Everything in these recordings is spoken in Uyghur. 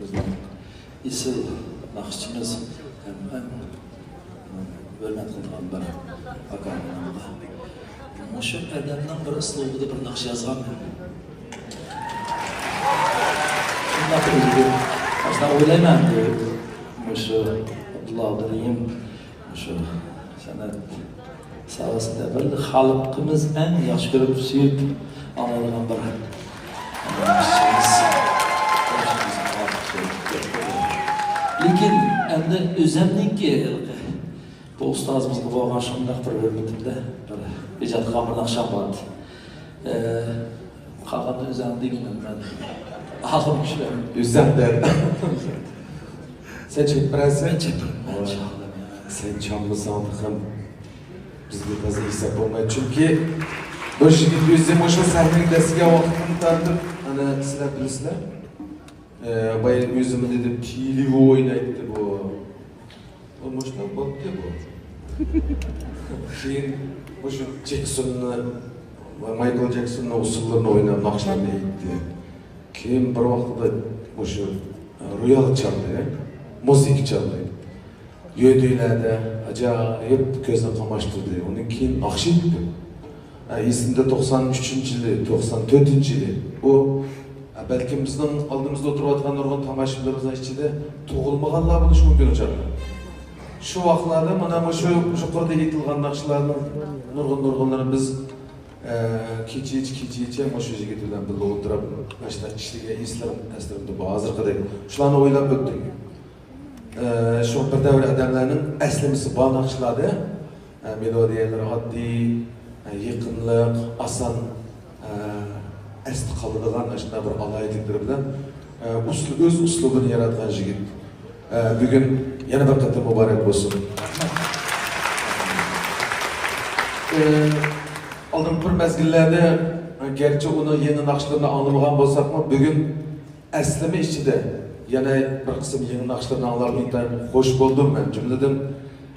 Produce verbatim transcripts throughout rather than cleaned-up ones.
بىزنىڭ ئېسىل ناخشىچىمىز ھەم ئەڭ ھۆرمەت قىلىدىغان بىر ئاكام. مۇشۇ ئادەمنىڭ بىر ئۇسلۇبىدا بىر ناخشا يازغان. شۇنداق ئۆزىگە، ئاشۇنداق ئويلايمەن، مۇشۇ ئابدۇللا ئابدۇرېھىم مۇشۇ سەنئەت ساھەسىدە بىر خەلقىمىز ئەڭ ياخشى كۆرۈپ، سۆيۈپ ئاڭلايدىغان بىر ناخشىچىمىز. لېكىن ئەمدى ئۆزەمنىڭكى بۇ ئۇستازىمىزغا بولغان شۇنداق بىر ھۆرمىتىمدە بىر ئىجاد قىلغان بىر ناخشام بار ئىدى. ئە، قالغاننى ئۆزەڭ دېگىن، مەن ئاغزىم چۈشۈرەم. ئۆزەڭ دە. سەن چېلىپ بېرەرسەن؟ مەن چېلىپ بېرىمەن، ئىنشائاللا. سەن چالمىساڭ تېخىم بىزگە تازا ھېساب بولمايدۇ. چۈنكى بۇ يىگىت ئۆزى مۇشۇ سەھنىگە دەسسىگەن ۋاقىتتىن تارتىپ، ئەنە سىلەر بىلىسىلەر. ئە، بايا ئۆزىمۇ دېدىم، پىلىۋو ئوينايتتى بۇ. بۇ مۇشۇنداق بوپتۇ بۇ. كېيىن مۇشۇ جېكسوننى، مايكل جېكسوننىڭ ئۇسسۇللىرىنى ئويناپ، ناخشىلارنى ئېيتتى. كېيىن بىر ۋاقىتتا مۇشۇ رويال چالدى، مۇزىكا چالدى. يۆدۈيلەردە ئاجايىپ كۆزنى قاماشتۇردى. ئۇنىڭ كېيىن ناخشا ئېيتتى. ئە، ئېسىمدە توقسان ئۈچىنچى يىلى، توقسان تۆتىنچى يىلى ئۇ، ئە، بەلكىم بىزنىڭ ئالدىمىزدا ئولتۇرۇۋاتقان نۇرغۇن تاماشىبىنلىرىمىزنىڭ ئىچىدە تۇغۇلمىغانلار بولۇشى مۇمكىن ئۇ چاغدا. شۇ ۋاقىتلاردا مانا مۇشۇ يۇقىرىدا ئېيتىلغان ناخشىلارنىڭ نۇرغۇن، نۇرغۇنلىرىنى بىز، ئە، كېچىچە، كېچىچە مۇشۇ يىگىت بىلەن بىللە ئولتۇرۇپ، ماشۇنداق ئىشلىگەن ئېسلىرىم ئەسلىمدە بار، ھازىرقىدەك شۇلارنى ئويلاپ ئۆتتۈم. ئە، شۇ بىر دەۋر ئادەملەرنىڭ ئەسلىمىسى بار ناخشىلاردا، ئە، مېلودىيەلىرى ئاددىي، ئە، يېقىملىق، ئاسان، ئە، ئەستە قالىدىغان ئاشۇنداق بىر ئالاھىدىلىكلىرى بىلەن، ئە، ئۇسلۇ-، ئۆز ئۇسلۇبىنى ياراتقان يىگىت. ئە، بۈگۈن يەنە بىر قېتىم مۇبارەك بولسۇن. ئە، ئالدىنقى بىر مەزگىللەردە، ئە، گەرچە ئۇنىڭ يېڭى ناخشىلىرىنى ئاڭلىمىغان بولساقمۇ، بۈگۈن ئەسلىمە ئىچىدە يەنە بىر قىسىم يېڭى ناخشىلارنى ئاڭلاپ ئىنتايىن خوش بولدۇم مەن. جۈملىدىن،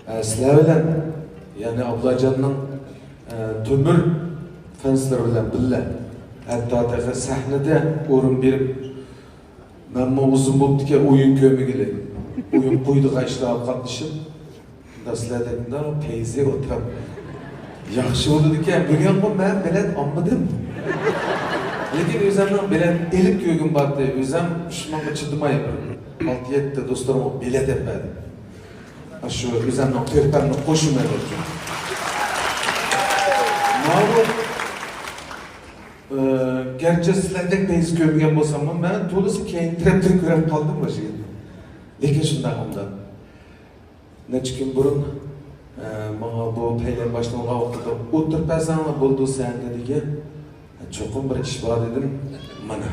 ئە، سىلەر بىلەن، يەنى ئابلاجاننىڭ، ئە، تۆمۈر فەنسلىرى بىلەن بىللە، ھەتتا تېخى سەھنىدە ئورۇن بېرىپ، مەنمۇ ئۇزۇن بوپتىكەن ئويۇن كۆرمىگىلى. ئويۇن قويىدىغان ئىشلارغا قاتنىشىپ، مۇنداق سىلەردەك مۇنداق پەيزى ئولتۇرۇپ، ياخشى بولىدىكەن. بۈگۈنغۇ مەن بېلەت ئالمىدىم. لېكىن ئۆزەمنىڭ بېلەت ئېلىپ كۆرگۈم بارتى. ئۆزەم ئۈچ مىڭغا چىدىماي بىر ئالتە يەتتە دوستلىرىمغا بېلەت ئېلىپ بەردىم. ئاشۇ ئۆزەمنىڭ تۆھپەمنى قوشىمەن دەپ. ماۋۇ، ئى، گەرچە سىلەردەك پەيزى كۆرمىگەن بولساممۇ، مەن تولىسى كەينى تەرەپتىن كۆرۈپ قالدىم مۇشۇ يىل. لېكىن شۇنداق ئۇنداق. نەچچە كۈن بۇرۇن، ئە، ماڭا بۇ پەيلەن باشلانغان ۋاقتىدا ئولتۇرۇپ بەرسەڭلار بولىدۇ سەھنىدە دېگەن. چوقۇم بىر ئىش بار دېدىم. مانا.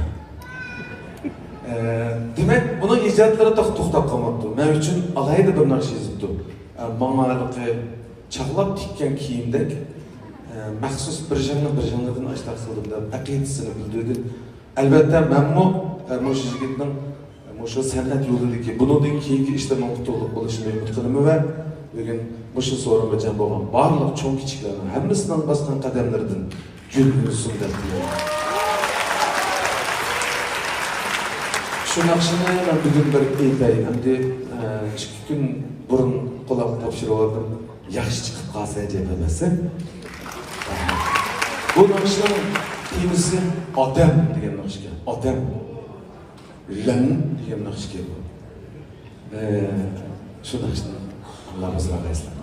ئە، دېمەك، ئۇنىڭ ئىجادلىرى توخ-، توختاپ قالماپتۇ. مەن ئۈچۈن ئالاھىدە بىر ناخشا يېزىپتۇ. ئە، ماڭا ھېلىقى چاغلاپ تىككەن كىيىمدەك، ئە، مەخسۇس بىر ژەڭنى بىر ژەڭنىدىن ئاشتاق قىلدىم دەپ ئەقىدىسىنى بىلدۈردى. ئەلۋەتتە، مەنمۇ، ئە، مۇشۇ يىگىتنىڭ مۇشۇ سەنئەت يولىدىكى بۇنىڭدىن كېيىنكى ئىشلىرىنىڭ ئۇتۇقلۇق بولۇشىنى ئۈمىد قىلىمەن ۋە بۈگۈن مۇشۇ سورۇنغا جەم بولغان بارلىق چوڭ-كىچىكلەرنىڭ ھەممىسىنىڭ باسقان قەدەملىرىدىن گۈل ئۈنسۇن دەپ تىلەيمەن. شۇ ناخشىنى مەن بۈگۈن بېرىپ ئېيتاي. ئەمدى، ئە، ئىككى كۈن بۇرۇن قۇلاققا تاپشۇرۇۋالدىم. ياخشى چىقىپ قالسا ئەجەب ئەمەس. بۇ ناخشىنىڭ تېمىسى ئادەم دېگەن ناخشا ئىكەن. ئادەم. لەڭ دېگەن ناخشا ئىكەن بۇ. ئە، شۇ ناخشىنى ئاڭلاپ ھۇزۇر ئالايسىلەر.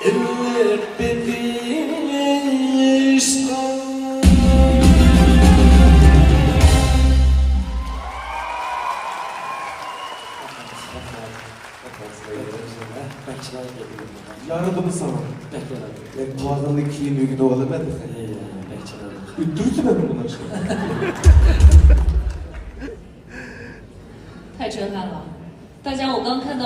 ئىللىق بېقىشقا. بەك چىرايلىق گەپ. يارىدىمۇ ساڭا؟ بەك يارىدى. يا، قالغاننى كېيىن ئۆگىنىۋالىمەن تېخى. ئەي، بەك چىرايلىق. ئۆتتۈرۈپتىمەن بۇنى. 太震撼了！大家，我刚看到